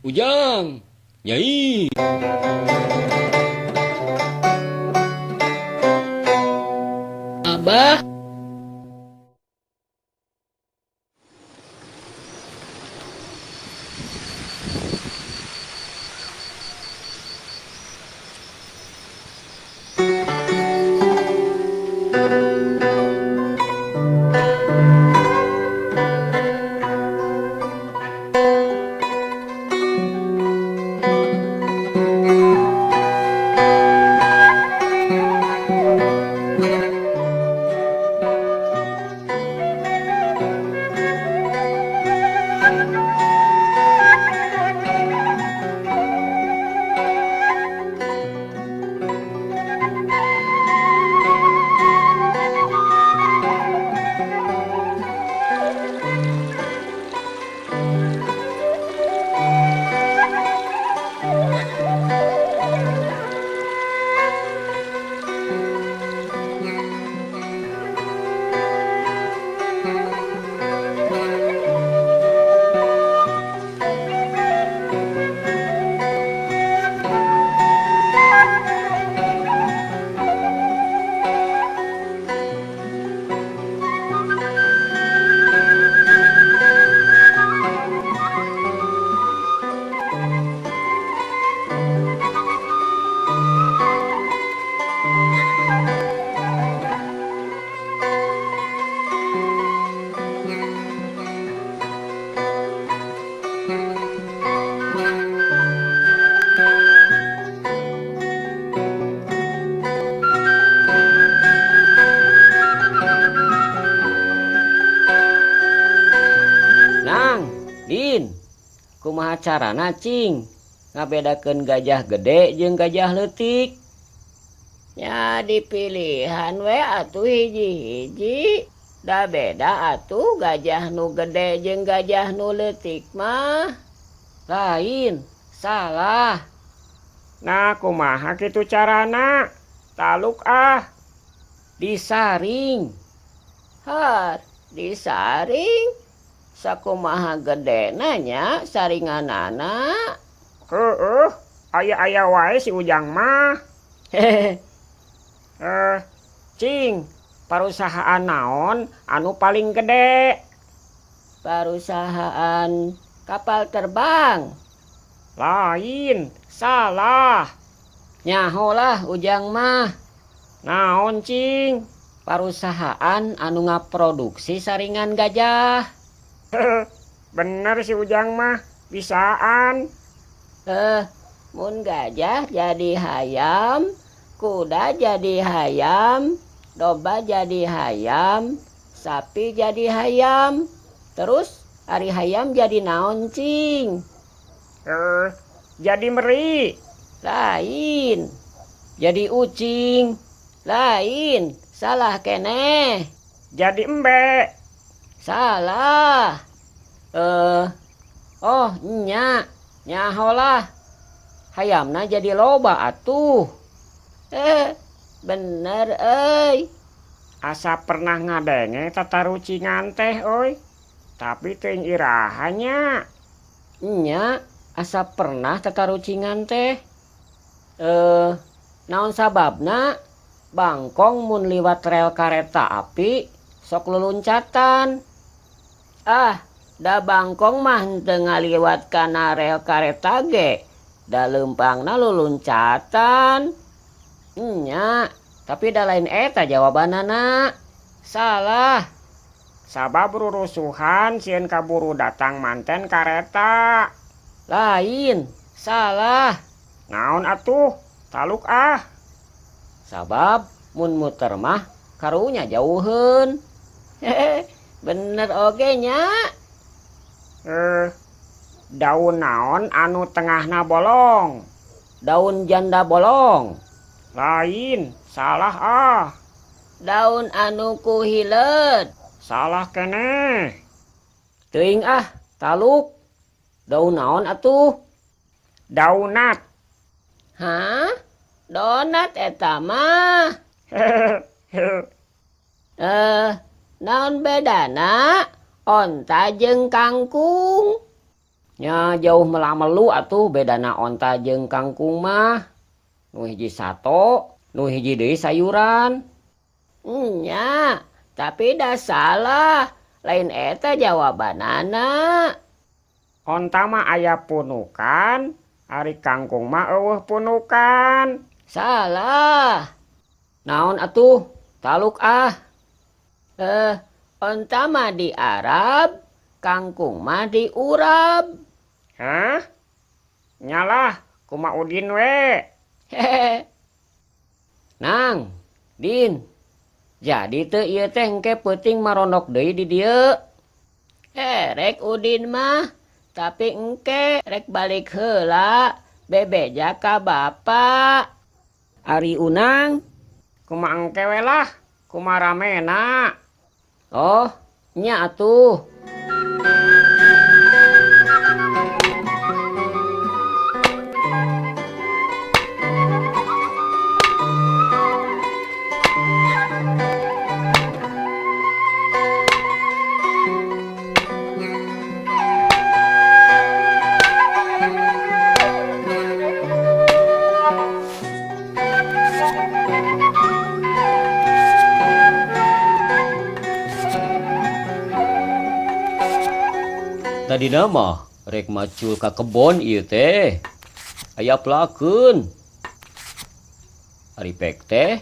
Ujang, Nyai. Abah. Nang, Din, kumaha carana cing ngabedakeun gajah gede jeung gajah leutik? Nya dipilihan we atuh hiji-hiji. Da beda atuh gajah nu gede jeung gajah nu leutik mah. Lain, salah. Nah, kumaha kitu carana? Taluk ah. Disaring. Har, disaring. Sakumaha gedena nya saringanana. Heueuh, aya-aya wae si Ujang mah. Hehehe. Cing, parusahaan naon anu paling gede? Parusahaan kapal terbang. Lain, salah. Nyaho lah Ujang mah. Naon cing? Parusahaan anu ngaproduksi saringan gajah. Bener si Ujang mah, bisaan. Mun gajah jadi hayam, kuda jadi hayam, domba jadi hayam, sapi jadi hayam. Terus ari hayam jadi naon cing? Jadi meri. Lain. Jadi ucing. Lain, salah keneh. Jadi embe. Salah. Oh nya, nyaho lah. Hayamna jadi loba atuh. Bener euy. Asa pernah ngadenge tatarucingan teh euy. Tapi teuing iraha nya. Nya, asa pernah tatarucingan teh. Naon sababna bangkong mun liwat rel kareta api sok luluncatan? Ah, da bangkong mah henteu ngaliwat kana rel kareta ge. Da leumpangna luluncatan. Nya, tapi da lain eta jawabanana. Salah. Sabab rurusuhan sieun kaburu datang manten kareta. Lain, salah. Naon atuh? Taluk ah. Sabab mun muter mah karunya jauheun. Hehe, bener oge nya. Daun naon anu tengahna bolong? Daun janda bolong. Lain, salah ah. Daun anu ku hileud. Salah keneh. Teuing ah, taluk. Daun naon atuh? Daunat. Hah? Donat eta mah. Naon bedana onta jeung kangkung? Nya jauh melamelu atuh bedana onta jeung kangkung mah. Nu hiji sato, nu hiji deui sayuran. Nya, tapi dah salah. Lain eta jawabanana. Onta mah aya punukan, ari kangkung mah eueuh punukan. Salah. Naon atuh? Taluk ah. Onta mah di Arab, kangkung mah di Urab. Hah? Nyalah, kumaha Udin we. Hehe. Nang, Din. Jadi teu ieu teh engke peuting marondok deui di dieu. Rek Udin mah, tapi engke rek balik heula bebeja ka bapa. Ari Unang, kumaha engke we lah, kumaha ramena. Oh, nya atuh. Tadina mah rek macul ka kebon ieu teh. Aya pelakeun. Ari pek teh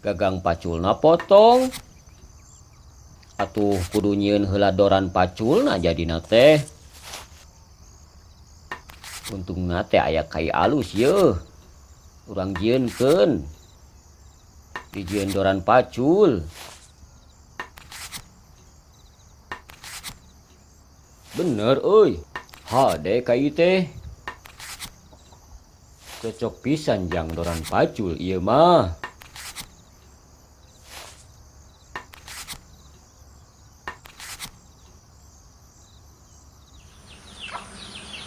gagang paculna potong. Atuh kudu nyieun heula doran paculna jadina teh. Untungna teh aya kai alus yeuh. Urang jieunkeun. Dijieun doran pacul. Bener euy. Hade kai teh. Cocok pisan jang doran pacul ieu mah.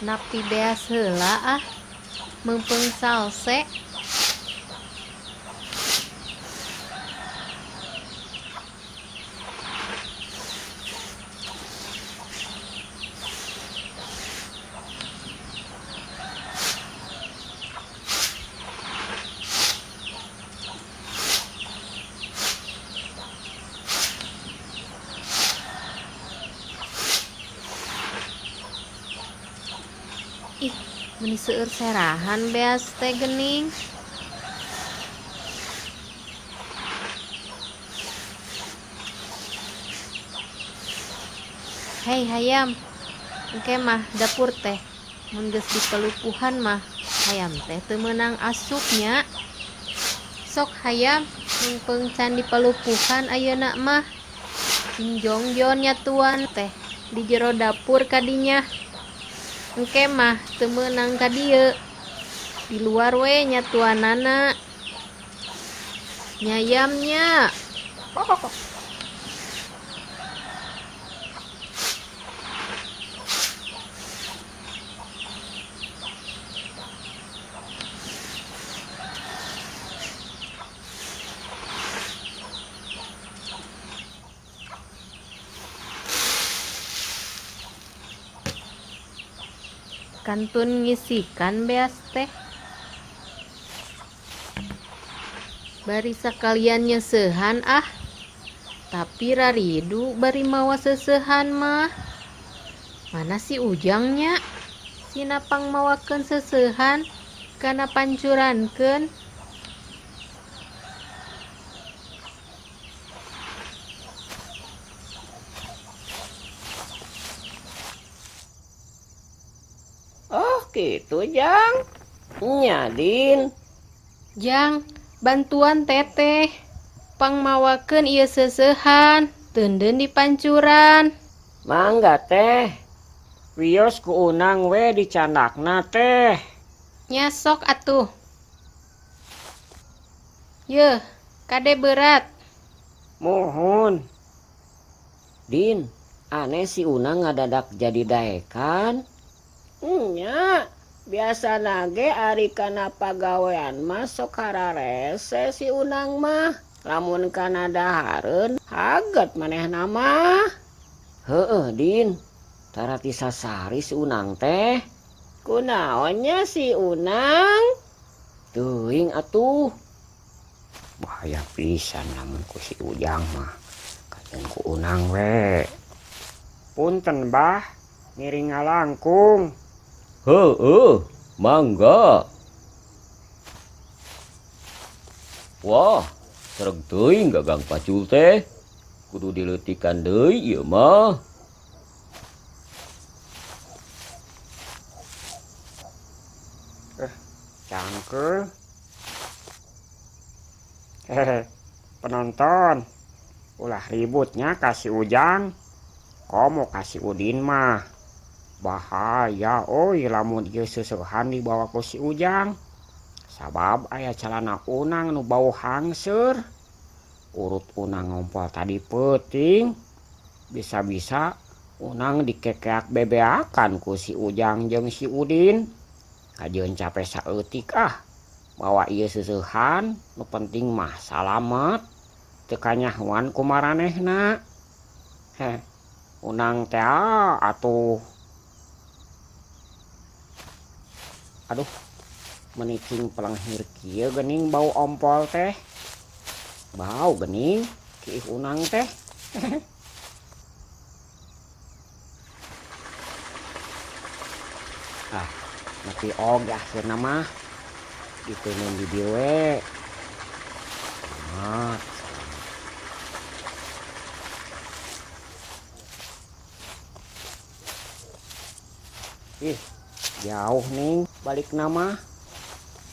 Napi beas heula ah. Meungpeung salse. Ih, meni seueur serahan beas teh gening. Hei hayam, engke mah dapur teh mun geus dipelupuhan mah hayam teh teu meunang asupnya. Sok hayam meungpeung can dipelupuhan ayeuna mah. Cing jongjon nyatuan teh di jero dapur kadinya. Engke mah teu meunang ka dieu. Di luar we nyatuanana. Nyayamnya. Kantun ngisikan beas teh. Bari sakalian nyeuseuhan ah. Tapi raridu bari mawa seuseuhan mah. Mana si Ujangnya? Sina pangmawakeun seuseuhan kana pancurankeun. Oh gitu Jang. Nya Din. Jang, bantuan teteh. Pangmawakeun ieu seuseuhan, teundeun di pancuran. Mangga teh. Wios ku Unang we dicandakna teh. Nya sok atuh. Yeuh, kade berat. Muhun. Din, aneh si Unang ngadadak jadi daekan. Nya, biasa nage ari kana pagawean mah sok hararese si Unang mah. Lamun kana dahareun haget manehna mah. Heueuh Din, Tara tisasari si Unang teh. Kunaon nya si Unang? Teuing atuh. Bahaya pisan lamun ku si Ujang mah. Kajeun ku Unang we. Punten bah, ngiring ngalangkung. Heueuh, mangga. Wah, sereg teuing gagang pacul teh. Kudu dileutikan deui ieu mah. Cangkeul. Hehe, penonton. Ulah ributnya kasih Ujang. Komo kasih Udin mah. Bahaya oi lamun ieu seuseuhan dibawa ku si Ujang. Sabab aya calana Unang nu bau hangseur. Urut Unang ngompol tadi peuting. Bisa-bisa Unang dikekeak bebeakan ku si Ujang jeung si Udin. Kajeun capek saeutik ah. Bawa ieu seuseuhan, nu penting mah salamet. Teu kanyahoan ku maranehna. Heh, Unang teh atuh. Aduh, menicing pelenghir kieu geuning bau ompol teh. Bau geuning kiih Unang teh. Ah, nepi oge akhirna mah. Diteunun di dieu we. Selamat, selamat. Ih, jauh nih balik nama.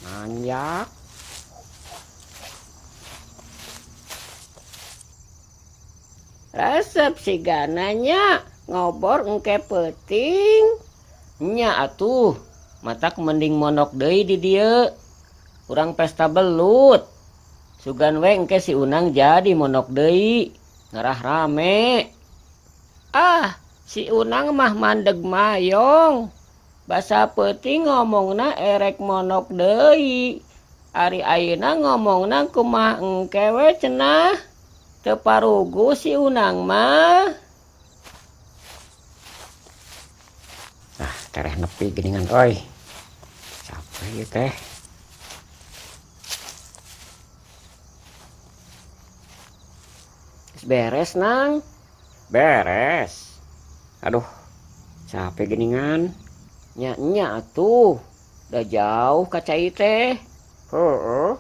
Nanjak. Resep sigananya ngobor engke peuting. Nya atuh, matak mending mondok deui di dieu. Urang pesta belut. Sugan we engke si Unang jadi mondok deui. Ngarah rame. Ah, si Unang mah mandeg mayong. Basa peuting ngomongna erek mondok deui. Ari ayeuna ngomongna kumaha engke we cenah. Teu parugu si Unang mah. Ah, tereh nepi geuningan euy. Capek ieu teh. Beres nang. Beres. Aduh, capek geuningan. Nya nya atuh. Da jauh ka cai teh. Heueuh.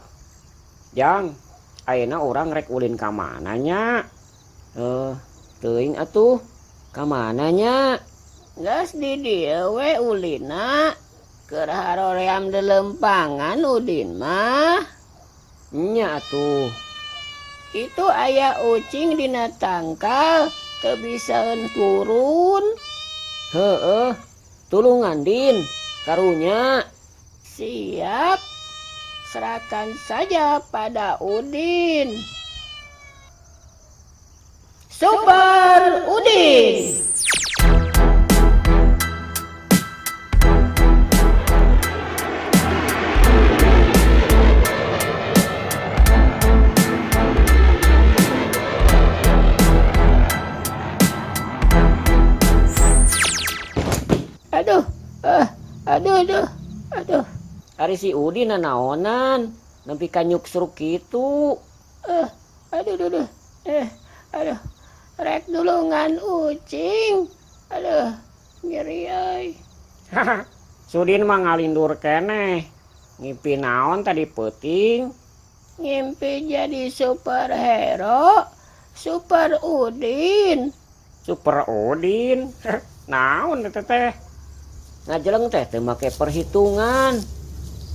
Jang, ayeuna urang rek ulin ka mana nya? Teuing atuh. Ka mana nya? Geus di dieu we ulina. Keur haroream delempangan Udin mah. Nya atuh. Itu aya ucing dina tangkal teu bisaeun turun. Heueuh, tulungan Din, karunya. Siap. Serahkan saja pada Udin. Super Udin. Aduh, aduh, aduh, aduh. Ari si Udin nanaonan, nepi ka nyuksruk kitu. Aduh, aduh, aduh. Aduh. Rek dulungan ucing. Aduh, nyeri euy. Sudin mah ngalindur keneh. Ngimpi naon tadi peuting? Ngimpi jadi superhero, Super Udin. Super Udin? Naon eta teh? Ngajeleng teh teu make perhitungan.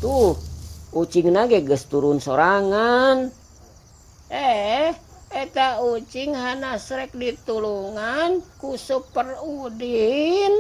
Tuh, ucingna ge geus turun sorangan. Eta ucing hanas rek ditulungan ku Super Udin.